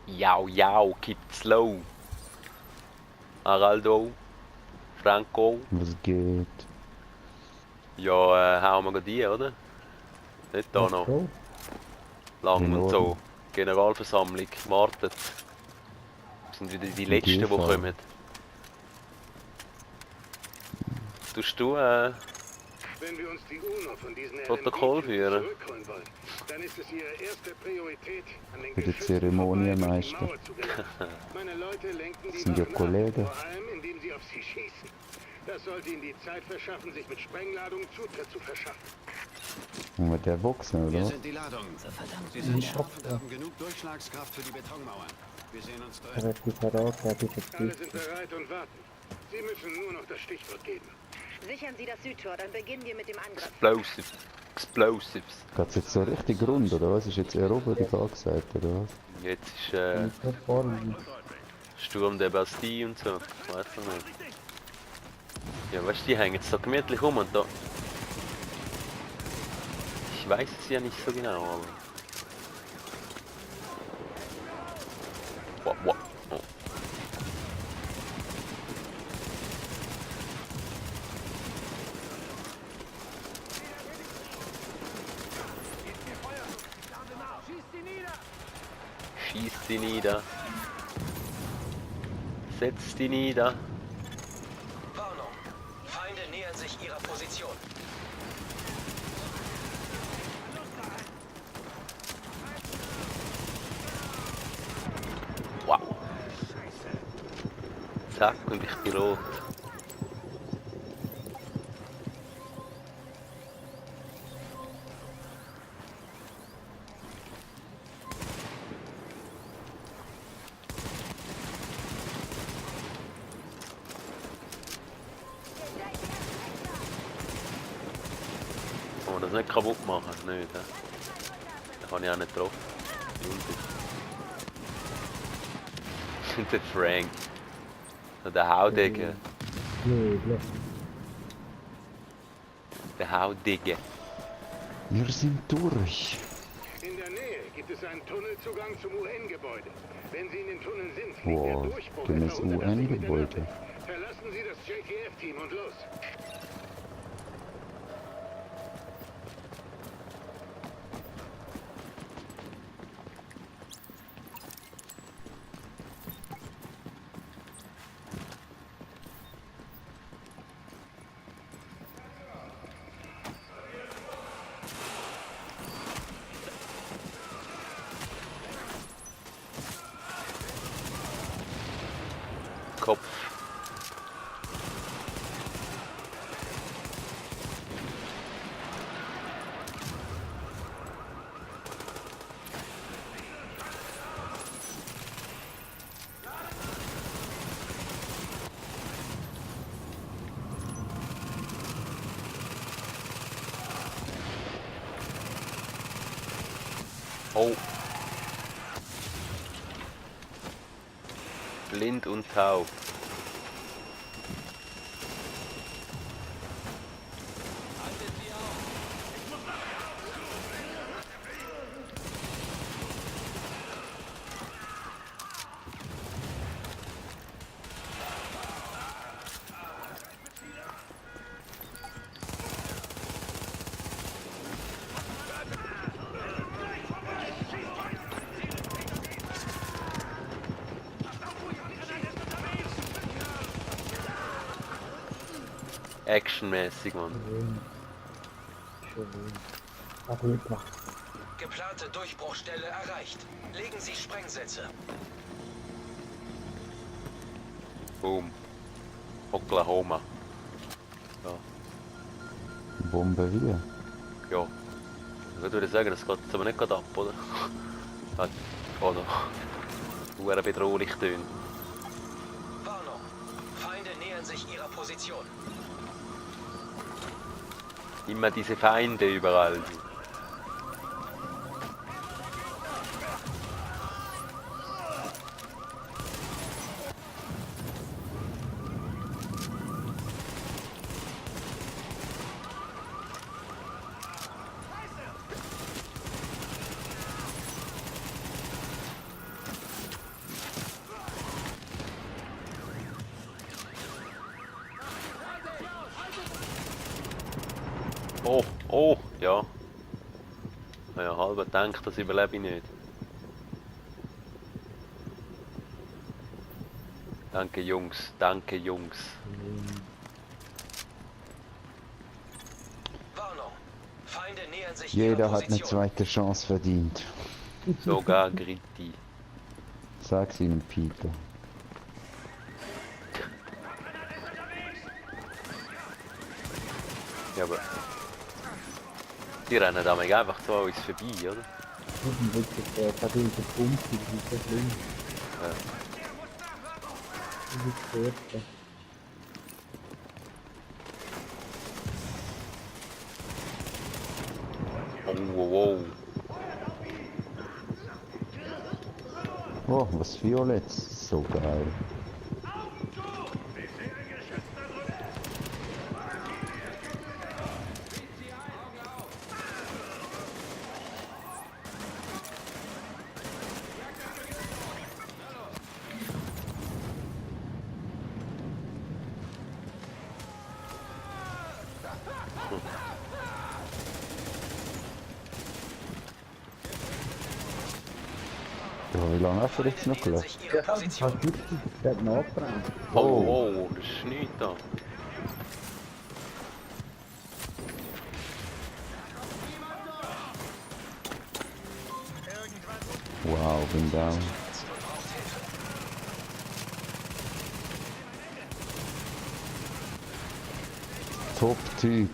Jau, jau, gibt's low. Araldo, Franco. Was geht? Ja, hauen wir gerade die, oder? Nicht da Let's noch. go. Lang In und Ordnung. so. Generalversammlung, wartet. Das sind wieder die Letzten, die GV. kommen. Tust du, Wenn wir uns die UNO von diesen Protokoll LMG führen? zurückholen wollen, dann ist es ihre erste Priorität, an den Bei der Geschützen Zeremonie vorbei durch die Meister. Mauer zu gelangen. Meine Leute lenken die Sind ja Waffen ab, Kollegen. vor allem indem sie auf sie schießen. Das sollte ihnen die Zeit verschaffen, sich mit Sprengladungen Zutritt zu verschaffen. Und mit der Boxen, Hier oder? sind die Ladungen. Sie Ich sind hab, stark und haben genug Durchschlagskraft für die Betonmauern. Wir sehen uns drin. relativ parat, fertig Alle verpflichtet. sind bereit und warten. Sie müssen nur noch das Stichwort geben. Sichern Sie das Südtor, dann beginnen wir mit dem Angriff. Explosives. Explosives. Geht's jetzt so richtig rund, oder was? Ist jetzt Eroberung angesagt, oder was? Jetzt ist Nicht vorliegen. Sturm der Bastille und so. Weiß noch nicht. Ja, weißt du, die hängen jetzt so gemütlich rum und da. Ich weiß es ja nicht so genau, aber. Wow, wow. Oh. Schieß die nieder. Setz die nieder. Warnung. Feinde nähern sich ihrer Position. Wow. Zack, und ich bin rot. Kann man das nicht kaputt machen? Nicht, hä? Da kann ich auch nicht drauf. Der Frank. Der Haudegger. Blöd, Der Haudegger. Wir sind durch. In der Nähe gibt es einen Tunnelzugang zum UN-Gebäude. Wenn Sie in den Tunnel sind, liegt der Wow, Durchbruch dem etwa ist 180 Meter UN-Gebäude. nördlich. Verlassen Sie das JTF-Team und los. Kopf. Oh. Blind und taub. Actionmäßig, Mann. schön. Schön. Ach, gut gemacht. Geplante Durchbruchstelle erreicht. Legen Sie Sprengsätze. Boom. Oklahoma. Ja. Bombe hier. Ja. Ich würde sagen, das geht jetzt aber nicht gerade ab, oder? Hat- Oder? Hure bedrohlich tönt. Warnung. Feinde nähern sich ihrer Position. Immer diese Feinde überall. Oh, oh, ja. Ja, halber denkt, das überlebe ich nicht. Danke Jungs, danke Jungs. Warnung. Feinde nähern sich Jeder ihrer hat eine Position. zweite Chance verdient. Sogar Gritti. Sag's ihnen, Peter. Ja, aber... Die rennen da einfach so an uns vorbei, oder? Das ist wirklich, da bin ich Pumpe, das ist so schlimm. Ja. Das ist das Erste. Oh, wow, wow. Oh, was Violett. So geil. Ja, wie lange hast du jetzt noch Nähern gelassen? sich ihrer Position. Hast du wirklich, der hat nachgebrannt. Oh, oh, das ist nichts da. Wow, bin down. Top-Typ.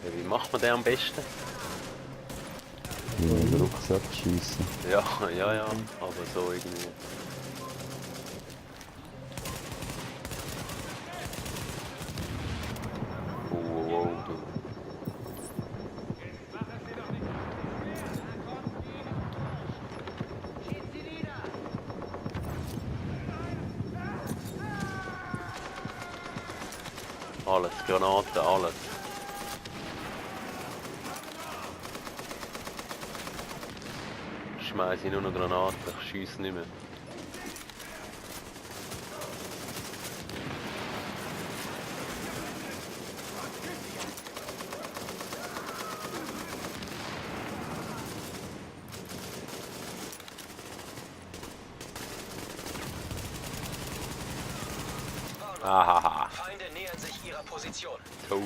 Ja, wie macht man den am besten? In den Rucksack schiessen. Ja, ja, ja, aber so irgendwie. Oh, wow, wow, du. Alles, Granaten, alles. Schmeiße ich nur noch Granaten, ich schiesse nicht mehr. Ahaha, Feinde nähern sich ihrer Position. tot.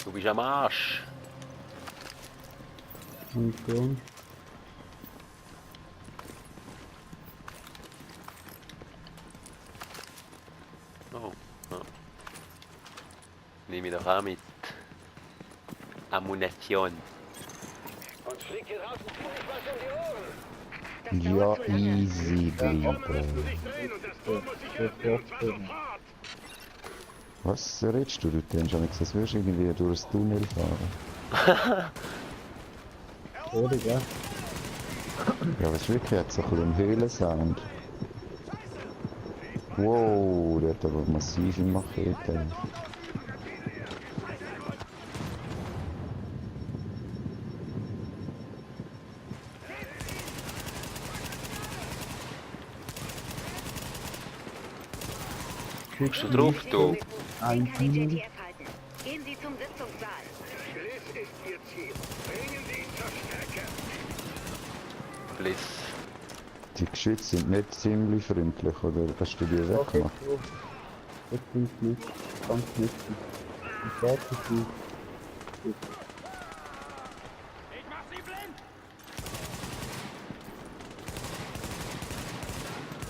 Du bist am Arsch. Munition. Oh, ja. Nehme ich doch auch mit. Ammunition. Uns fliegt hier draußen ziemlich was um die Ohren. Das Ja, dauert zu lange. easy, Oben lässt du Baby. dich drehen und das Tor muss sich öffnen und zwar sofort. Was redest du? Du denkst an nichts, als würdest du irgendwie durch das Tunnel fahren. Oder, ja? Ja, aber es wirklich hat so ein bisschen einen Höhlensound. Wow, der hat aber massive Machete. Bist du drauf, du? Ein Den Tunnel. IJTF halten. Gehen Sie zum Sitzungssaal. Bliss ist ihr Ziel. Bringen Sie ihn zur Strecke. Bliss. Die Geschütze sind nicht ziemlich freundlich, oder hast du die weggemacht? Das klingt nicht. Ganz nicht. Ich sag es nicht.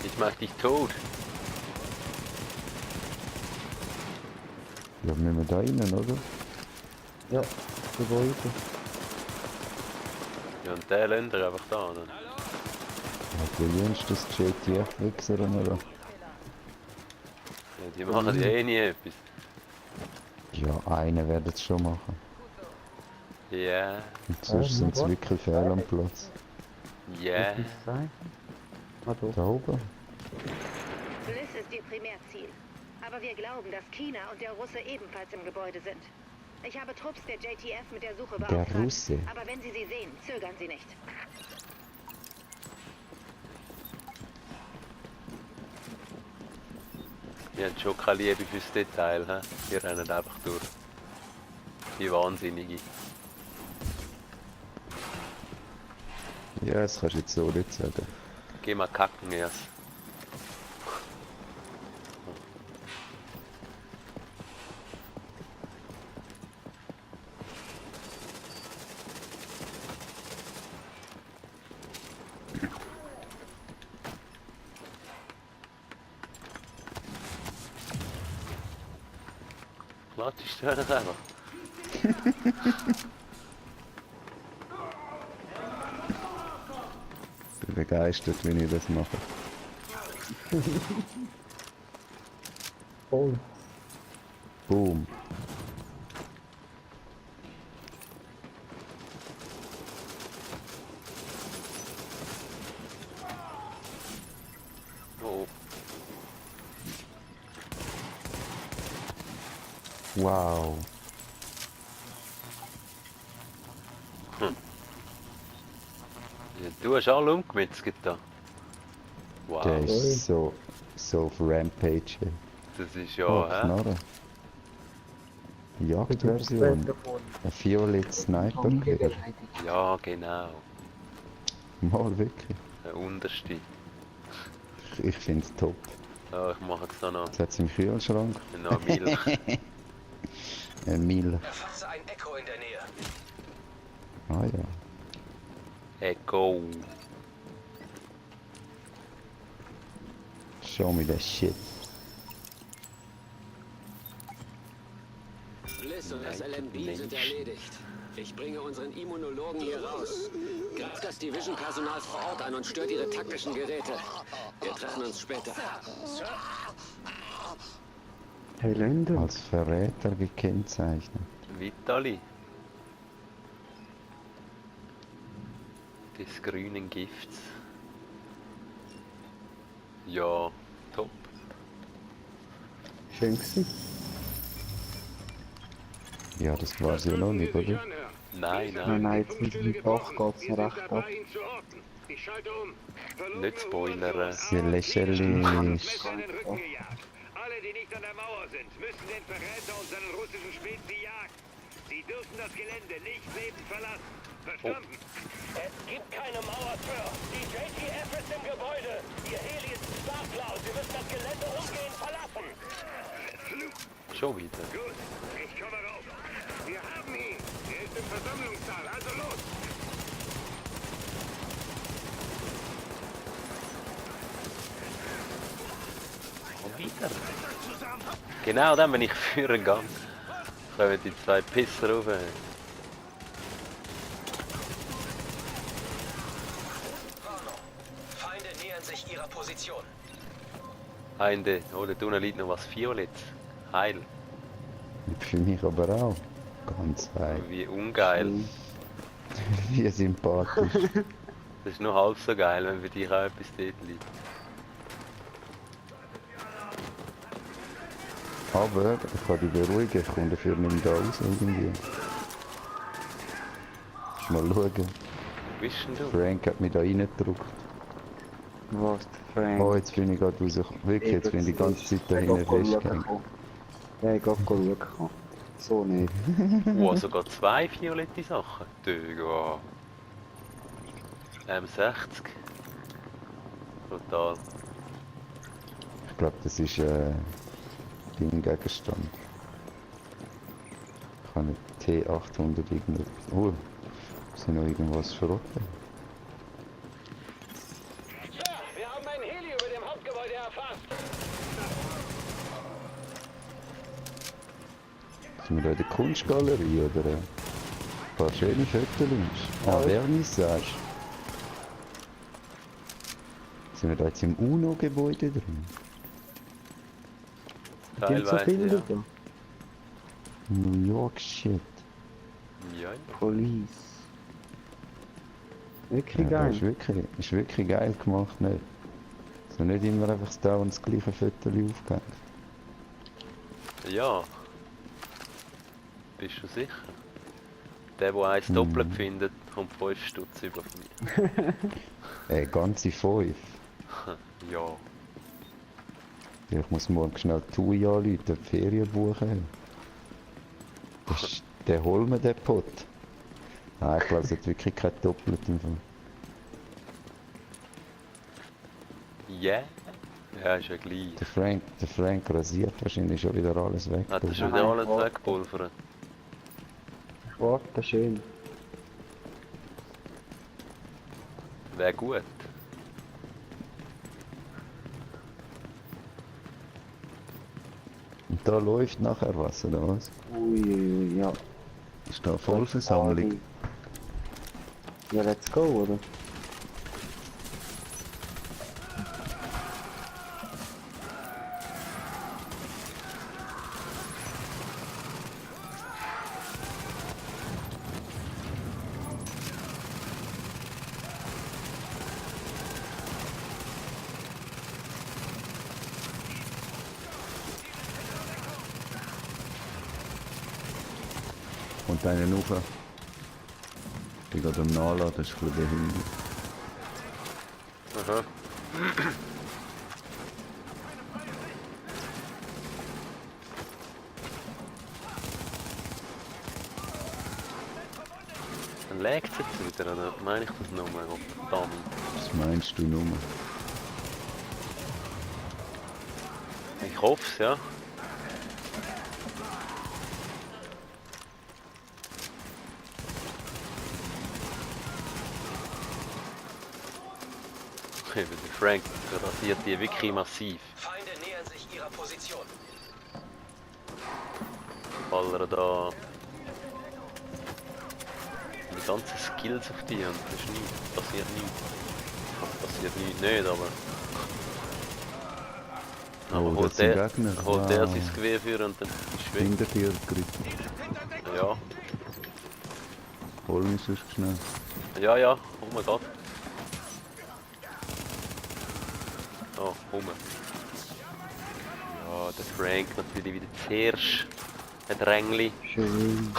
Ich mach dich tot. Ja, müssen wir da rein, oder? Ja, Gebäude. Ja, und der Länder einfach da. Oder? Hat der jüngstes JTF-Wichser oder? Ja, die machen ja eh nie etwas. Ja, einen werden es schon machen. Ja, Und sonst sind sie wirklich fehl am Platz. ja. Was ist sein? Ah, doch. Da oben? Bliss ist Ihr Primärziel. Aber wir glauben, dass China und der Russe ebenfalls im Gebäude sind. Ich habe Trupps der JTF mit der Suche Der beauftragt. Russe. Aber wenn Sie sie sehen, zögern Sie nicht. Wir haben schon keine Liebe fürs Detail, he? Wir rennen einfach durch. Die Wahnsinnige. Ja, das kannst du jetzt so nicht sagen. Geh mal kacken erst. Klatschst du das einfach? Ich bin begeistert, wenn ich das mache. Voll. Boom. Oh, Wow. ja, du hast alle umgemetzelt da. Wow, Der ist so auf Rampage. das ist ja, Oh, hä? Knarre. Jagdversion. Ein violet Sniper. Ja, genau. Mal wirklich. Der unterste. Ich finde es top. Ja, ich mache jetzt da noch Jetzt hat es im Kühlschrank. noch Milch. Ein Mil. Erfasste ein Echo in der Nähe. Ah ja. Echo. Show me that shit. Bliss und SLMB sind erledigt. Ich bringe unseren Immunologen hier raus. Greift das Division-Personal vor Ort an und stört ihre taktischen Geräte. Wir treffen uns später. Thailänder. Als Verräter gekennzeichnet. Vitali. Des grünen Gifts. Ja, top. Schön gewesen. Ja, das war sie ja noch nicht, oder? Nein, Nein, nein. jetzt mit dem Dach geht's noch recht ab. Ich schalte um. Nicht spoilern. Sie lächerlich. Alle, die nicht an der Mauer sind, müssen den Verräter und seinen russischen Spezi jagen. Sie dürfen das Gelände nicht lebend verlassen. Verstanden? Es gibt keine Mauer, Sir. Die JTF ist im Gebäude. Ihr Heli ist startklar. Sie müssen das Gelände umgehend verlassen. Schon wieder. Gut, ich komme rauf. Wir haben ihn. Er ist im Versammlungssaal, also los. Und wieder. Genau dann, wenn ich führen gehe, kommen die zwei Pisser rauf. Warnung. Feinde nähern sich ihrer Position. Feinde, oh, da unten liegt noch was Violettes. Heil. Für mich aber auch. Ganz weit. Wie ungeil. Wie sympathisch. Das ist nur halb so geil, wenn für dich auch etwas dort liegt. Aber ich kann dich beruhigen, ich komme dafür nicht mehr da raus irgendwie. Mal schauen. Wo bist denn du? Frank hat mich da reingedrückt. Was, der Frank? Oh, jetzt bin ich gerade rausgekommen. Wirklich, jetzt bin ich die ganze Zeit da hinten festgehängt. Ja, ich gehe schauen. So nicht. Oh, sogar zwei violette Sachen. Digga. M60. Total. Ich glaube, das ist Gegenstand. Ich habe eine T800 irgendetwas. Oh, sind noch irgendwas verrotten? Sir, wir haben ein Heli über dem Hauptgebäude erfasst. Sind wir da in der Kunstgalerie oder? Ein paar schöne Fotos. Ah, Vernissage. Sind wir da jetzt im UNO-Gebäude drin? Die haben so Teilweise, viele ja. da. New York Shit. Ja, ja. Police. Wirklich Ja, geil. das ist wirklich geil gemacht, nicht? So nicht immer einfach da und das gleiche Foto aufgehängt. Ja. Bist du sicher? Der eins doppelt findet, kommt 5 Stutz über von mir. Ganze 5. Ja. Ich muss morgen schnell Tui anrufen, die Ferien buchen. Das ist der holen wir den Pot. Nein, ich glaube, es hat wirklich kein Doppelt im Fall. Yeah? Ja, ist ja gleich. Der Frank rasiert wahrscheinlich schon wieder alles weg. Hat er schon wieder alles weggepulvert? Ich warte schön. Wäre gut. Und da läuft nachher was, oder was? Ui, ja. Ist da Vollversammlung? Ja, let's go, oder? Und einen rauf. Die geht am Nachladen, das ist ein bisschen behindert. Aha. Dann laggt es jetzt wieder, oder meine ich das nochmal? Verdammt. Was meinst du nur? Ich hoffe es, ja. Eben, der Frank rasiert die wirklich massiv. Feinde nähern sich ihrer Position. Ballern da die ganzen Skills auf die und das ist nichts, passiert nichts. Also passiert nichts nicht, aber... Aber Oh, holt das sind der Gegner. sein Gewehr für und dann ist es weg. Hinter dir geritten. Ja, Hol mich sonst schnell. ja, oh mein Gott. Oh, rum. Ja, der Frank natürlich wieder zuerst. Ein Drängli. Schön.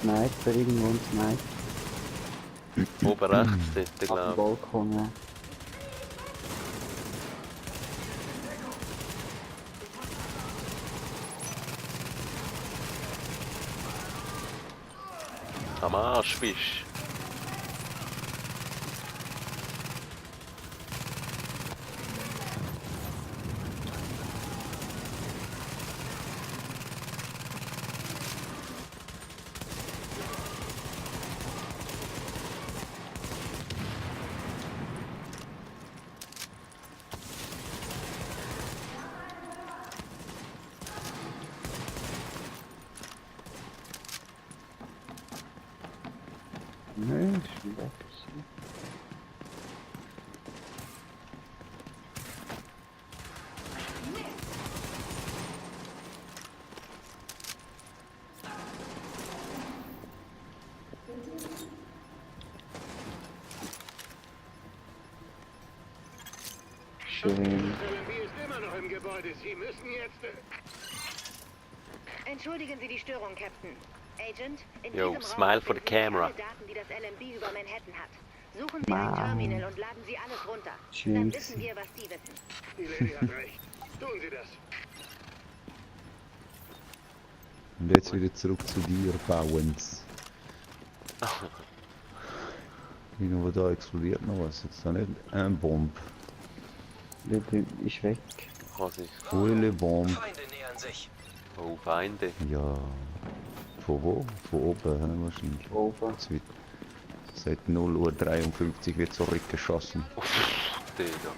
Sniper irgendwo ein Sniper. Oben rechts, dort, Auf dem glaube ich. Balkon, ja. Am Arsch bist. Nee, ist schon weg. Schön. LMB ist immer noch im Gebäude. Sie müssen jetzt... Entschuldigen Sie die Störung, Captain. Agent, in Yo, diesem smile Raum for the finden Sie camera. alle Daten, die das LMB über Manhattan hat. Suchen Sie ein Terminal und laden Sie alles runter. Dann Schön. wissen wir, was Sie wissen. Die Lady hat recht. Tun Sie das. Und jetzt wieder zurück zu dir, Bauens. Irgendwo da explodiert noch was. Jetzt da nicht ein Bomb. Der ist weg. Quasi. Volle Bomb. Feinde nähern sich. Oh, Feinde. Ja. Von wo? Von oben, ja, wahrscheinlich. Oben. Es wird seit 0:53 Uhr wird zurückgeschossen. Digga.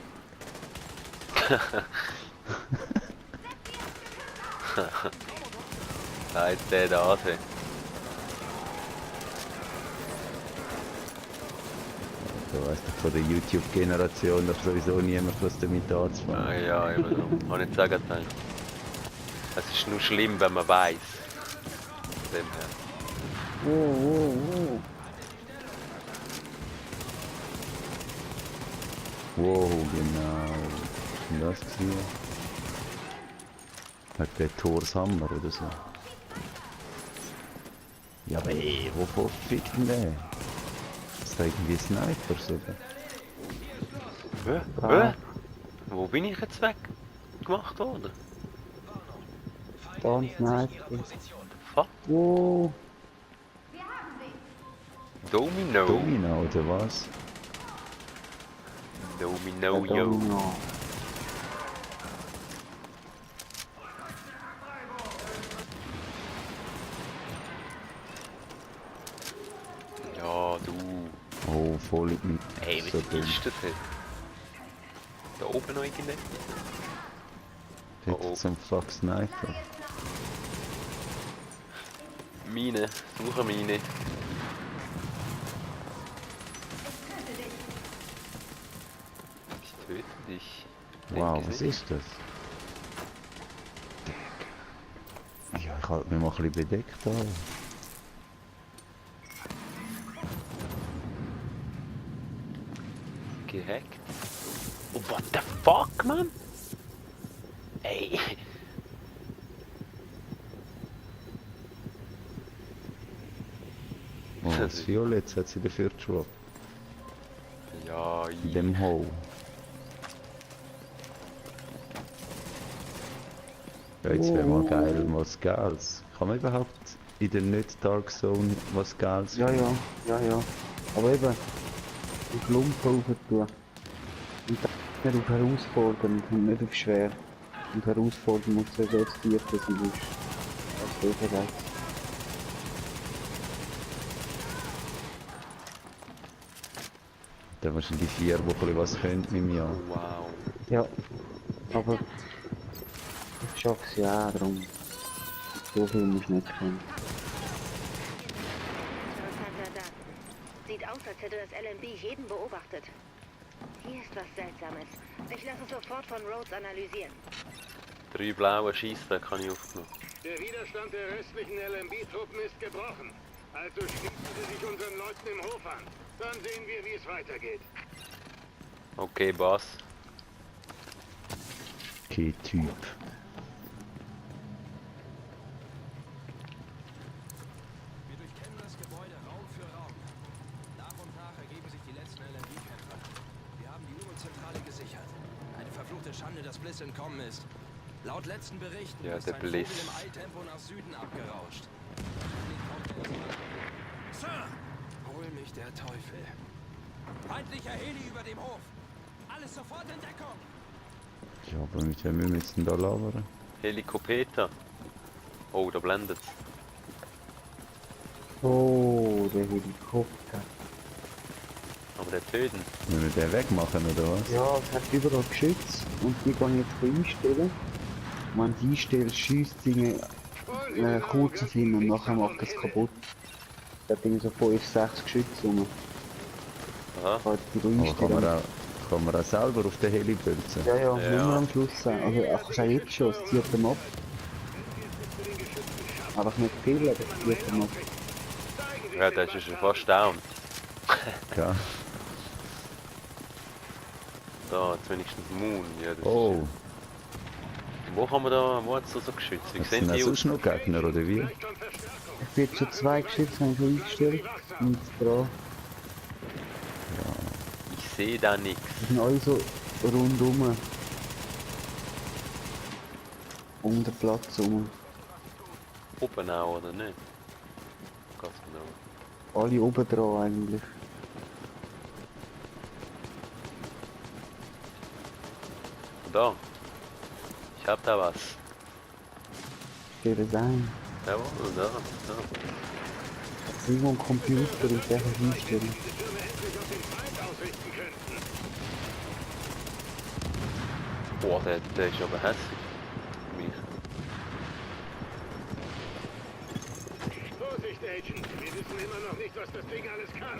Nein, der da. Du weißt doch von der YouTube-Generation, dass sowieso niemand was damit anzufangen. Ah, ja, eben so. Kann ich nicht sagen. Es ist nur schlimm, wenn man weiß. Von dem her. Wow. Wow, genau. Was ist denn das gewesen? Hat der Thors Hammer oder so. Ja, aber ey, wovon fickt denn der? Ist da irgendwie Snipers oder? Hä? Wo bin ich jetzt weg? Gemacht worden? Da ein Sniper. Fuck? Oh, Domino. Domina oder was? Domino, der yo. Domino. Ja, du. Oh, voll mit. Ey, wie so viel ist das denn? Da oben noch irgendwie? Dort Oh, oh. zum Fuck Sniper. Mine, suche Mine. Ich töte dich. Wow, Denke was nicht. ist das? Ja, ich halte mich mal ein bisschen bedeckt an. Gehackt. Oh, what the fuck, man? Ey. Oh, das Violett hat sie dafür geschwappt. Ja, In dem Hole. Ja, jetzt wäre mal geil, was Geiles. Kann man überhaupt in der nicht Dark Zone was Geiles Ja, ja, ja, ja. Aber eben, auf Lumpen rauf tun. Und dann nicht auf herausfordernd und nicht auf schwer. Und herausfordernd muss ja so zu tief sein, sein ist. Das ist sicher. Dann wahrscheinlich die 4, die ein bisschen was können mit mir. wow. Ja, aber ich schaff's ja auch, darum. So viel muss ich nicht können. Interessanter Daten. Sieht aus, als hätte das LMB jeden beobachtet. Hier ist was Seltsames. Ich lasse es sofort von Rhodes analysieren. 3 blaue Schießtränke habe ich aufgenommen. Der Widerstand der restlichen LMB-Truppen ist gebrochen. Also schließen Sie sich unseren Leuten im Hof an. Dann sehen wir, wie es weitergeht. Okay, Boss. Okay, Typ. Wir durchkämmen das Gebäude Raum für Raum. Nach und nach ergeben sich die letzten LMB-Kämpfer. Wir haben die UNO-Zentrale gesichert. Eine verfluchte Schande, dass Bliss entkommen ist. Laut letzten Berichten Ja, ist der ein Vogel Bliss. im Eiltempo nach Süden abgerauscht. Sir! Hol mich der Teufel. Feindlicher Heli über dem Hof. Alles sofort in Deckung. Ja, aber mit wem müssen wir jetzt denn da labern? Helikopter. Oh, da blendet es. Oh, der Helikopter. Aber der töten. Müssen wir den wegmachen oder was? Ja, es hat überall Geschütz und die kann ich jetzt einstellen. Wenn die einstellst, schiesst sie kurz hin und nachher macht es kaputt. Da bin ich so 5, 6 Geschütze rum. Aha. Kann die Aber einstellen. kann man auch selber auf den Heli bölzen? Ja, ja, Ja. nur noch am Schluss sein. Also, kannst du auch jetzt schon, es zieht dem ab. Einfach nicht viel, aber es zieht dem ab. Ja, der ist schon fast down. Ja. Da, jetzt wenigstens Moon. Ja, das Oh, ist, wo haben wir da, wo hat es da so geschützt? Wie das sehen sind auch die aus? sonst noch Gegner oder wie? Ich bin jetzt schon 2 Geschütze habe ich schon eingestellt. Und dran. Ich sehe da nichts. Die sind alle so rundum. Um den Platz rum. Oben auch, oder nicht? Ganz genau. Alle oben dran eigentlich. Da. Ich hab da was. Stell es ein. Jawohl, da. Irgendwo ein Computer und der kann einstellen. Diese Türme endlich auf den Feind ausrichten könnten. Boah, der ist aber hässlich. Für mich. Vorsicht, Agent. Wir wissen immer noch nicht, was das Ding alles kann.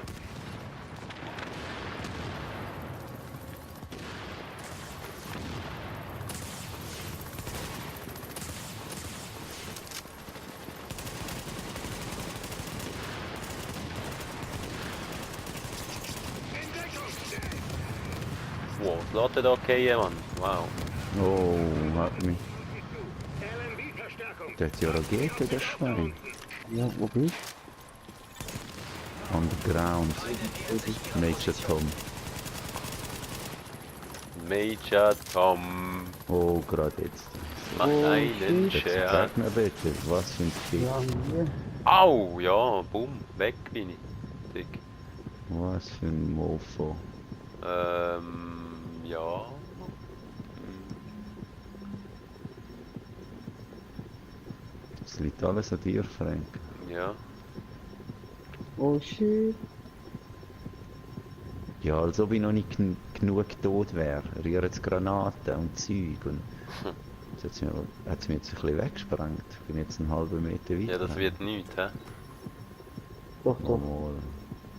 Wow, lässt der da okay, Mann. Wow. Oh, hat mich. Der hat ja Raketen, der Schwein. Ja, wo bist Underground. Major Tom. Major Tom. Oh, gerade jetzt. Einen Jetzt Scherz. sag mir bitte, was für ein du? Fick. Ja, hier. Au, ja, bumm, weg bin ich. Dick. Was für ein Mofo. Ja. Das liegt alles an dir, Frank. Ja. Oh shit. Ja, als ob ich noch nicht genug tot wäre. Rühren jetzt Granaten und Zeug und... Jetzt hat's mir jetzt ein bisschen weggesprengt. Ich bin jetzt einen halben Meter weiter. Ja, das wird nichts, hä? Doch, doch. Mal.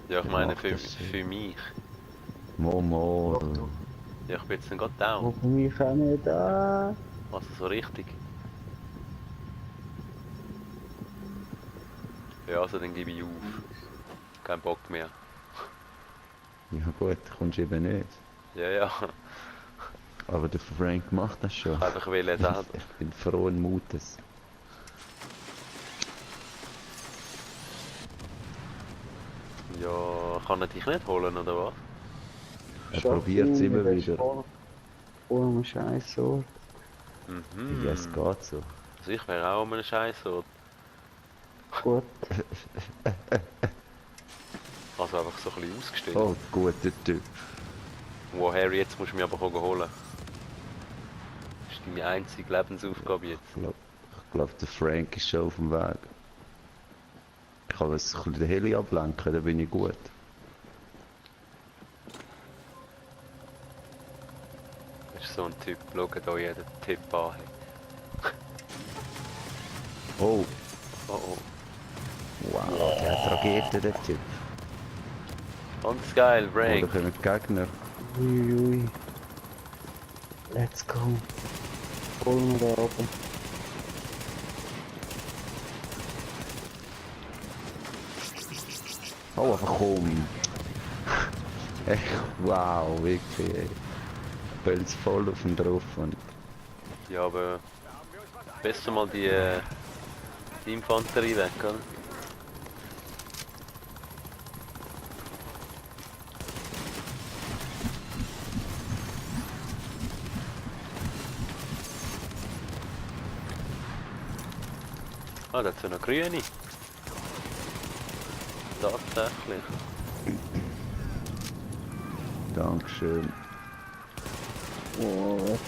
Ja, ich meine Macht für das Sinn. mich. Mal. Ja, ich bin jetzt gerade Oh, down. für mich auch nicht da. Also so richtig. Ja, also dann gebe ich auf. Kein Bock mehr. Ja gut, kommst eben nicht. Ja, ja. Aber der Frank macht das schon. Ich einfach will selber. Ich bin frohen Mutes. Ja, kann er dich nicht holen, oder was? Er probiert es immer wieder. Oh, ein Scheiß so. Mhm. Ja, es geht so. Also ich wäre auch um einen Scheiß so. Gut. Also einfach so ein bisschen ausgestellt. Oh, guter Typ. Woher jetzt musst du mich aber holen. Das ist deine einzige Lebensaufgabe jetzt. Ich glaub, der Frank ist schon auf dem Weg. Ich kann jetzt ein bisschen den Heli ablenken, dann bin ich gut. Das ist so ein Typ, schaut euch jeden Tipp an. Oh, Oh oh. wow, der hat Raketen, der Typ. Ganz geil, Oh, da Frank. kommen die Gegner. Uiui. Let's go. Holen wir da oben. Oh, aber komm. Echt, wow, wirklich. Ey. Bölz voll auf ihn drauf und... Ja, aber besser mal die Infanterie weg, oder? Ah, das sind noch grüne. Tatsächlich. Dankeschön. Oh, weg.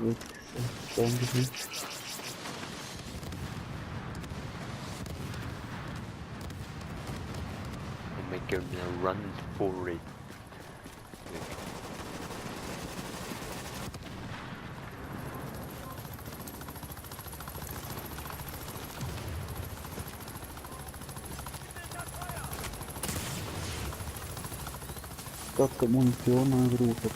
Jetzt, And make a run for it. Gerade Munition angerufen.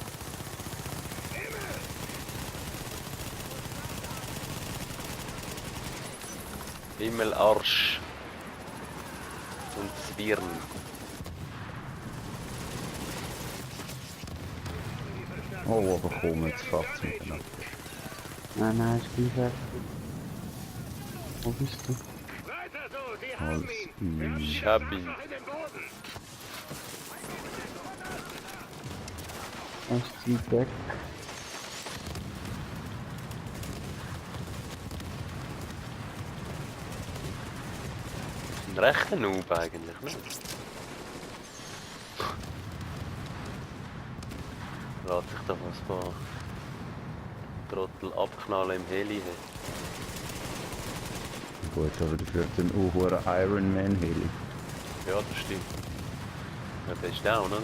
Himmel, Arsch. Und Zwirn. Oh, aber komm, jetzt fährt's miteinander. Nein, ich bin fertig. Wo bist du? Weiter so, Sie haben Alles ihn. Wir haben Ich hab ihn. in den Boden. Er ist zu weit weg. Ein rechter Noob eigentlich, ne? Lässt sich doch ein paar Trottel abknallen im Heli. Gut, aber dafür hat ein hoher Iron Man Heli. Ja, das stimmt. Ja, der ist down, oder?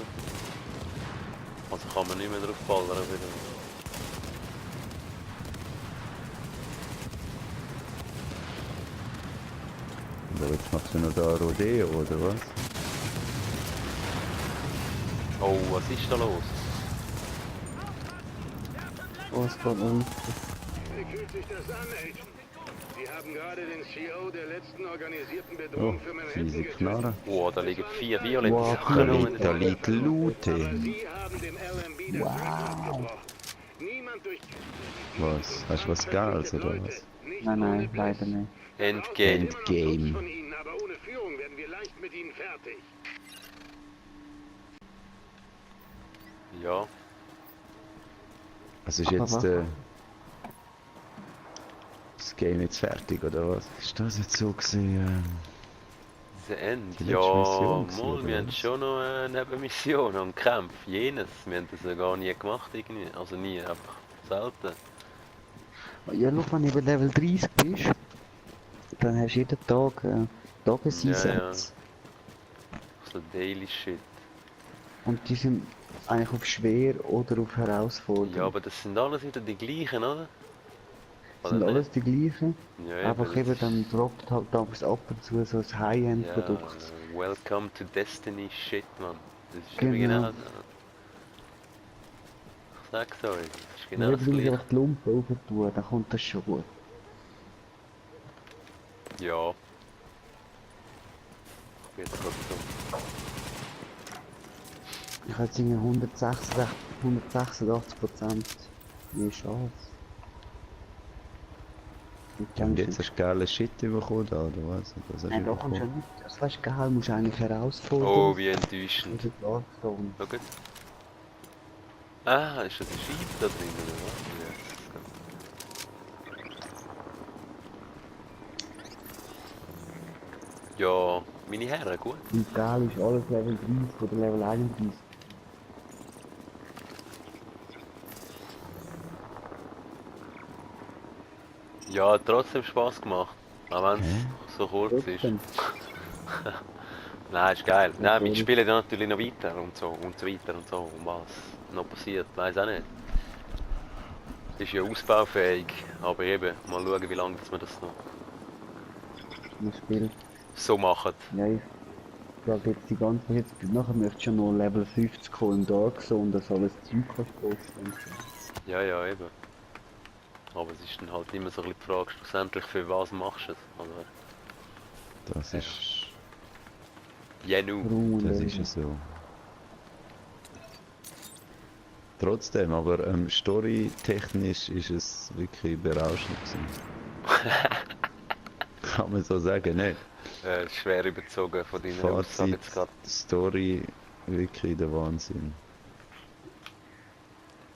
Also kann man nicht mehr drauf ballern wieder. Aber jetzt machst du noch da Rodeo, oder was? Oh, was ist da los? Oh, es geht um. Wie fühlt sich das an, Agent? Sie haben gerade den CO der letzten organisierten Bedrohung für Manhattan Fiese getötet. Knarre. Oh, da liegen 4 violette Wow, Sachen rum. Da liegt Loot, Aber ey. Sie haben dem LMB das Rücken abgebrochen. Niemand niemand durch Was? Hast du was Geiles oder was? Nein, leider nicht. Endgame. Endgame. von ihnen, aber ohne Führung werden wir leicht mit ihnen fertig. Ja. Also ist Aber jetzt was? das Game jetzt fertig oder was? Ist das jetzt so gesehen? Das Ende. Die Ja, letzte Mission gewesen, mal, oder wir haben was? schon noch eine Nebenmission und Kämpfe. Jenes. Wir haben das ja gar nie gemacht irgendwie. Also nie, einfach selten. Ja, schau, wenn du über Level 30 bist, dann hast du jeden Tag Tageseinsätze. So Daily Shit. Und die sind eigentlich auf schwer oder auf herausfordernd. Ja, aber das sind alles wieder die gleichen, oder? Das sind Oder alles die gleichen. Ja, Einfach das eben, ist- dann droppt halt damals ab und zu so ein High-End-Produkt. Ja, welcome to Destiny Shit, man. Das ist Genau. genau das. Ich sag's euch, das ist genau Wenn das du gleiche. einfach die Lumpen rauf tun, dann kommt das schon gut. Ja. Ich bin jetzt gerade so. Ich habe jetzt irgendwie 186% mehr Chance. Und jetzt hast du geile Shit bekommen da, oder was? Oder was hast Nein, du da kommst du ja bekommen? nicht. Das weißt du, geil, musst du eigentlich herausfordern. Oh, wie enttäuschend. Also Darkstone. Schau gut. Ah, ist das ein Scheibe da drin, oder was? Ja, meine Herren, gut. Und geil ist alles Level 30 oder Level 31. Ja, hat trotzdem Spaß gemacht. Auch wenn es so kurz ist. Trotzdem. Nein, ist geil. Nein, wir Natürlich. spielen dann natürlich noch weiter und so weiter und so. Und was noch passiert, weiß auch nicht. Ist ja ausbaufähig, aber eben, mal schauen, wie lange dass wir das noch Das Spiel. so machen. Ja, ich glaube jetzt die ganze jetzt nachher möchtest du ja noch Level 50 kommen im Dark Zone, dass alles Zeug kannst posten und so. Ja, ja, eben. Aber es ist dann halt immer so ein bisschen die Frage, schlussendlich für was machst du es? Oder? Das ist... Ja, nu. Ruhm und Das Ehre. ist ja so. Trotzdem, aber storytechnisch ist es wirklich berauschend gewesen. Kann man so sagen, nicht? Schwer überzogen von deiner Aussage Fazit, jetzt gerade. Story, wirklich der Wahnsinn.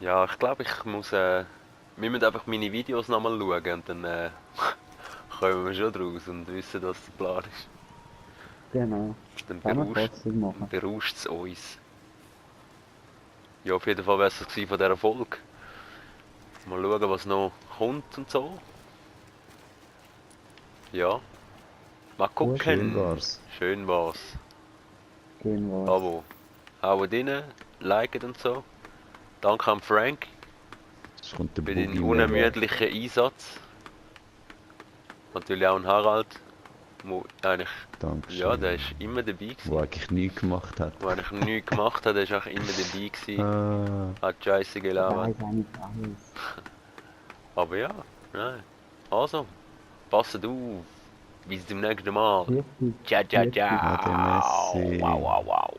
Ja, ich glaube, wir müssen einfach meine Videos nochmal schauen und dann kommen wir schon draus und wissen, was der Plan ist. Genau. Dann Kann man trotzdem machen. berauscht es uns. Ja, auf jeden Fall wäre es das gewesen von dieser Folge. Mal schauen, was noch kommt und so. Ja. Mal gucken. Schön war's. Schön war's. Gehen wir. Abo. Haut rein, liket und so. Danke an Frank Jetzt kommt der für den Boogie unermüdlichen Einsatz. Natürlich auch an Harald. Wo eigentlich, Dankeschön. ja, der ist immer dabei gewesen. Wo eigentlich nichts gemacht hat. Wo eigentlich nichts gemacht hat, der ist auch immer dabei gewesen. Ah, Hat Scheiße gelabert. Weiß eigentlich alles. Aber ja, nein. Also, passt auf. Bis zum nächsten Mal. Richtig. Ciao, ciao, Richtig. ciao. Ade, Messi. Wow, wow, wow.